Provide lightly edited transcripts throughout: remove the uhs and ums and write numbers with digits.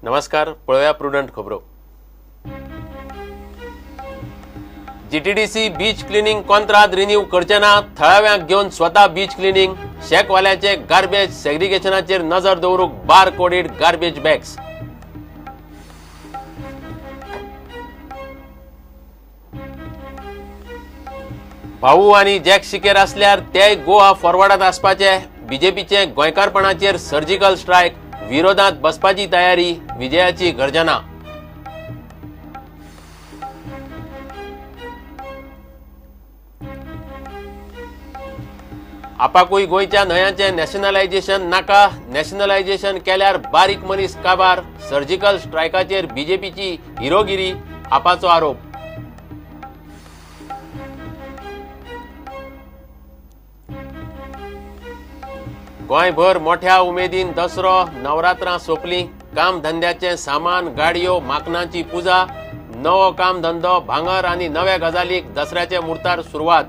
नमस्कार, पळोवया प्रुडंट खबरो. जीटीडीसी बीच क्लिनिंग कॉन्त्राद रिन्यू करचे ना, थळाव्यांक घेवन स्वता बीच क्लिनिंग. शेकवाल्याचे गार्बेज सेग्रिगेशनाचेर नजर दवरूंक बार कोडेड गार्बेज बॅग्स. भाऊ आनी जॅक शिकेर आसल्यार तेय गोवा फॉरवर्डात आसपाचे. बीजेपीचे गोंयकारपणाचेर सर्जिकल स्ट्रायक, विरोधात बसपाची तयारी, विजयाची गर्जना. आपाकूय गोंयच्या न्हंयांचें नॅशनलायझेशन नाका, नॅशनलायझेशन केल्यार बारीक मनीस काबार. सर्जिकल स्ट्रायकाचेर बीजेपीची हिरोगिरी, आपाचो आरोप. गोंयभर मोठ्या उमेदीन दसरो, नवरात्रां सोंपलीं. काम धंद्याचें सामान, गाडयो, माकनांची पुजा, नवो काम धंदो, भांगर आनी नव्या गजालीक दसऱ्याचे मुर्तार सुरवात.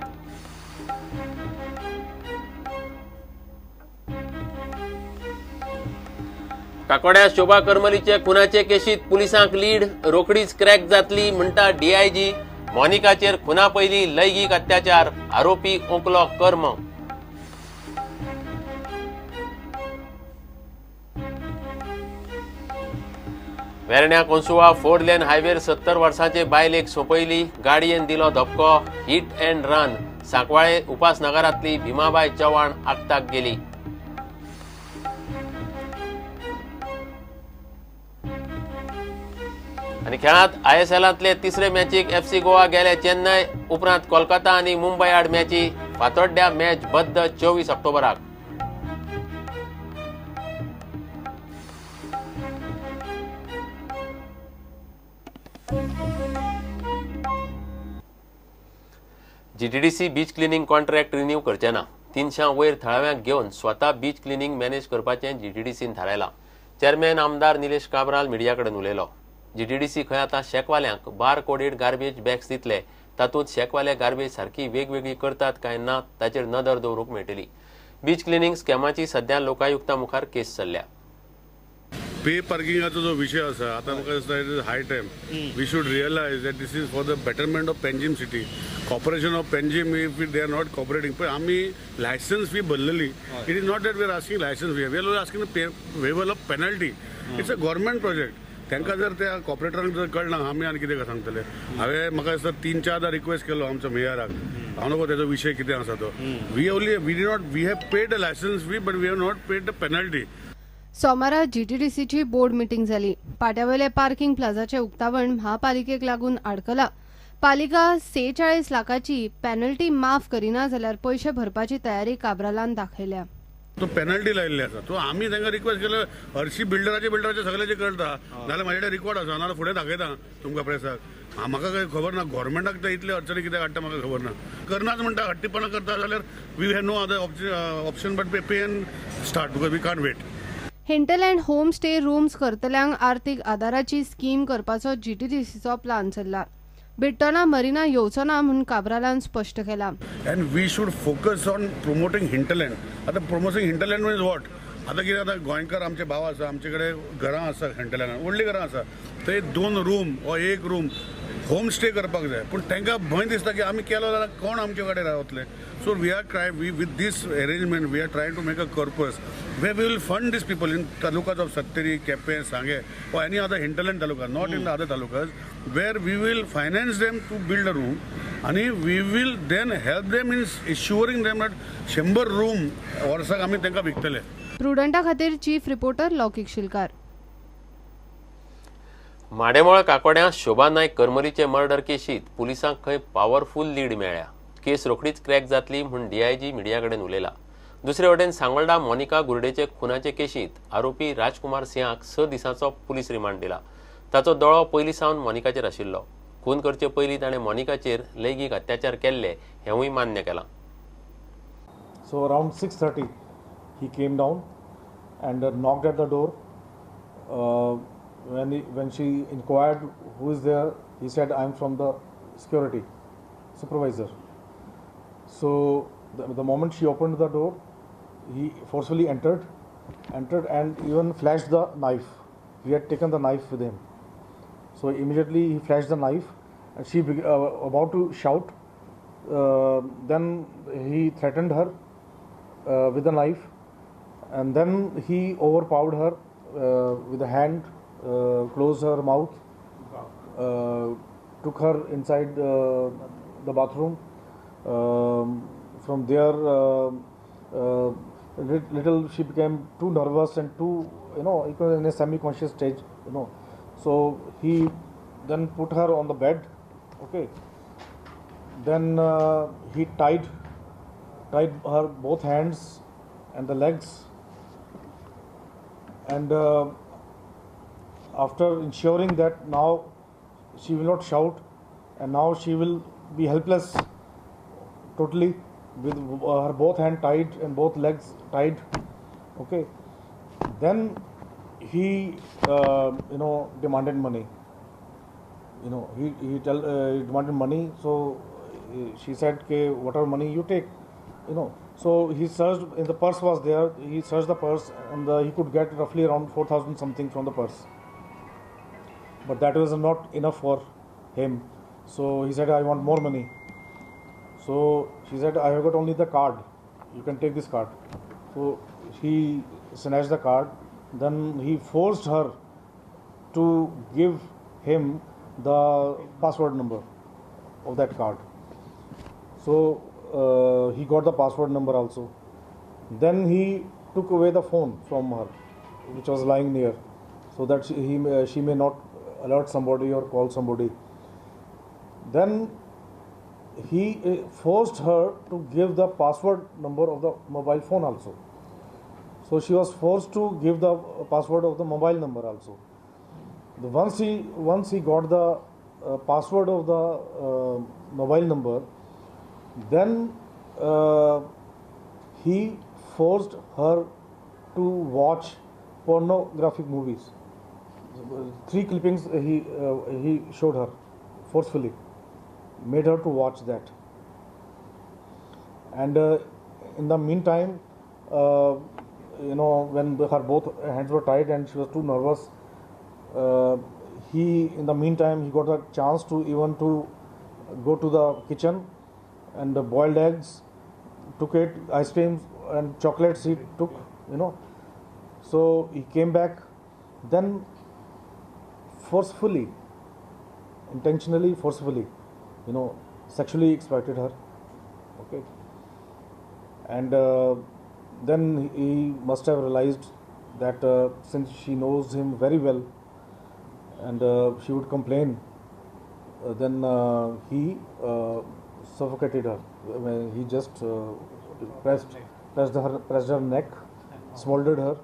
काकोड्या शोभा करमलीचे खुनाचे केशीत पुलिसांक लीड, रोखडीच क्रॅक जातली म्हणटा डीआयजी. मोनिकाचेर खुना पयलीं लैंगीक अत्याचार, आरोपी ओंकलो कर्म. वेर्ण्या कोन्सुआ 4 लेन हायवेर 70 वर्सांचे बायलेक सोंपयली, गाडयेन दिलो धपको, हिट अँड रन. सांकवाळे उपासनगरांतली भीमाबाय चव्हाण आक्ताक गेली. आनी खेळांत आयएसएलांतले तिसरे मॅचीक एफसी गोवा गेले चेन्नय, उपरांत कोलकाता आनी मुंबय आड मॅची. फातोड्ड्या मॅच बद्द 24 ऑक्टोबराक. GTDC beach cleaning contract renew करचे ना. 300 वयर थळाव्यांक घेवन स्वता बीच क्लिनिंग मॅनेज करपाचें जीटीडीसीन थारायलां. चेअरमॅन आमदार निलेश काब्राल मिडिया कडेन उलयलो. जीटीडीसी खंय आतां शेकवाल्यांक बार कोडेड गार्बेज बॅग्स दितले, तातूंत शेकवाले गार्बेज सारकी वेगवेगळी करतात काय ना ताचेर नदर दवरूंक मेळटली. बीच क्लिनिंग स्कॅमाची सध्या लोकायुक्ता मुखार केस चल्ल्या. पे पार्किंगाचो जो विषय आसा आतां म्हाका दिसता it is high time we should realise that this is for the betterment of Panjim city. Corporation of Panjim if they are not cooperating, पण आमी लायसन्स फी भरलेली. It is not that we are asking licence fee, we are asking waiver of penalty. It's a government project. तांकां जर त्या कॉपरेटरांक जर कळना आमी आनी कितें सांगतले. हांवें म्हाका दिसता 3-4 रिक्वेस्ट केलो आमच्या मेयराक, हांव नको तेजो विशय कितें आसा तो. We only we did not we have paid the licence fee but we have not paid the penalty. सोमारा जीटीडीसीची बोर्ड मिटिंग जाली. पाट्यावेले पार्किंग प्लाझाचे उक्तावण महापालिकेक लागून आडकला. पालिका 46 लाखाची पेनल्टी माफ करिना जाल्यार पयशे भरपाची तयारी काब्रालान दाखयल्या. तो पेनल्टी लायिल्ली आसा, तो आमी तांकां रिक्वेस्ट केलं हरशी बिल्डराचे बिल्डराचे सगळ्याचे करता, नाल्यार म्हाजे कडेन रिकॉर्ड आसा, नाल्यार फुडें दाखयता तुमकां प्रेसाक. म्हाका कांय खबर ना गव्हर्मेंटाक ते इतले अडचणी कित्याक हाडटा म्हाका खबर ना. करनाच म्हणटा, हट्टीपणां करता जाल्यार we have no other option but pay and start because we can't wait. Hinterland home stay rooms करतल्यांक आर्थिक आदाराची स्कीम करपाचो जीटीडीसीचो प्लान चल्ला. बिट्टोना मरिना येवचो ना म्हूण काब्रालान स्पश्ट केला. And we should focus on promoting hinterland. आतां प्रमोटींग हिंटरलँड मिन्स what? आतां कितें आतां गोंयकार आमचे भाव आसा, आमचे कडेन घरां आसा हिंटरलँडान, व्हडलीं घरां आसा, थंय 2 रूम वा 1 रूम होम स्टे करपाक जाय, पूण तांकां भंय दिसता की आमी केलो जाल्यार कोण आमचे कडेन रावतले. So we are try we with this arrangement we are trying to make a corpus where we will fund these people in talukas of Sattari, Quepem, Sanguem or any other hinterland taluka, not in the other talukas, where we will finance them to build a room and we will then help them in assuring them that 100 room वर्साक आमी तांकां विकतले. प्रुडंटा खातीर chief reporter लौकिक शिलकार. माडेमोळ काकोड्यां शोभा Naik करमलीचे murder केशीत पुलिसांक खंय powerful lead मेळ्ळ्या. केस रोखडीच crack जातली म्हूण डीआयजी मिडिया कडेन उलयला. दुसरे वटेन सांगोल्डा मोनिका गुर्डेचे खुनाचे केशीत आरोपी राजकुमार सिंहाक 6 दिसांचो पुलीस रिमांड दिला. ताचो दोळो पयलीं सावन मोनिकाचेर आशिल्लो. खून करचे पयलीं ताणें मोनिकाचेर लैंगीक अत्याचार केल्ले हेंवूय मान्य केलां. So around 6:30 he came down and knocked at the door. When she inquired who is there, he said, I am from the security supervisor. So the moment she opened the door, he forcefully entered and even flashed the knife. He had taken the knife with him. So immediately he flashed the knife and she about to shout. Then he threatened her with the knife, and then he overpowered her with a hand, closed her mouth, took her inside the bathroom. From there, little she became too nervous and too, in a semi-conscious stage, So he then put her on the bed, okay. Then he tied her both hands and the legs, and after ensuring that now she will not shout and now she will be helpless totally with her both hand tied and both legs tied, okay. Then he demanded money. He demanded money. So she said, "Okay, whatever money you take, So he searched, in the purse was there. He searched the purse and he could get roughly around 4,000 something from the purse. But that was not enough for him. So he said, "I want more money." So she said, "I have got only the card. You can take this card." So he snatched the card. Then he forced her to give him the password number of that card. So he got the password number also. Then he took away the phone from her, which was lying near, so that she may not alert somebody or call somebody. Then he forced her to give the password number of the mobile phone also. So she was forced to give the password of the mobile number also. Once he got the password of the mobile number, then he forced her to watch pornographic movies. 3 clippings he showed her forcefully, made her to watch that. And in the meantime, when her both hands were tied and she was too nervous, he got a chance to even to go to the kitchen and the boiled eggs, took it, ice creams and chocolates he took, So he came back, then forcefully, intentionally, forcefully, sexually exploited her, okay. And then he must have realized that since she knows him very well and she would complain, then he suffocated her. He just pressed her neck, smouldered her,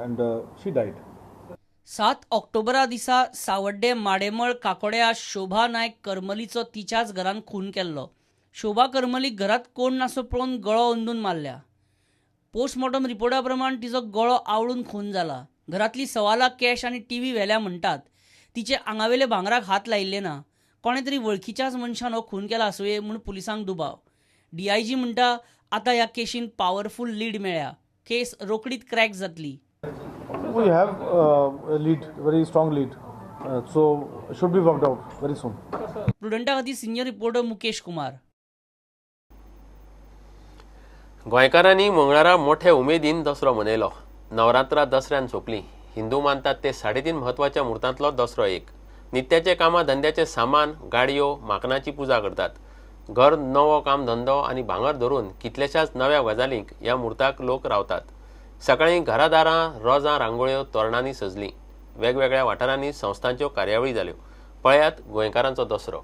and she died. 7 ऑक्टोबरा दिसा सावड्डे माडेमळ काकोड्या शोभा नायक करमलीचो तिच्याच घरान खून केल्लो. शोभा करमलीक घरात कोण नासो पळोवन गळो अंदून मारल्या. पोस्टमॉर्टम रिपोर्टा प्रमाण तिचो गळो आवळून खून जाला. घरातली 1.25 लाख कॅश आनी टीव्ही व्हेल्या म्हणटात. तिचे आंगावेले भांगराक हात लायिल्ले ना. कोणे तरी वळखीच्याच मनशान हो खून केला आसुये म्हूण पुलिसांक दुबाव. डीआयजी म्हणटा आतां ह्या केशीन पावरफूल लीड मेळ्ळ्या. केस रोखडीच क्रॅक जातली. We have a lead, very strong lead, so should be worked out very soon. प्रुडंटा खातीर सिनियर रिपोर्टर मुकेश कुमार. गोंयकारांनी मंगळारा मोठे उमेदीन दसरो मनयलो. नवरात्रा दसऱ्यान सोंपली. हिंदू मानतात ते 3.5 म्हत्वाच्या मुहूर्तांतलो दसरो एक. नित्याचे कामां धंद्याचे सामान, गाडयो, माकनाची पुजा करतात. घर, नवो काम धंदो आनी भांगर धरून कितल्याशाच नव्या गजालींक ह्या मुहूर्ताक लोक रावतात. सकाळीं घरादारां रोजां रांगोळ्यो तोरणांनी सजलीं. वेगवेगळ्या वाठारांनी संस्थांच्यो कार्यावळी जाल्यो. पळयात गोंयकारांचो दसरो.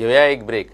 घेवया एक ब्रेक.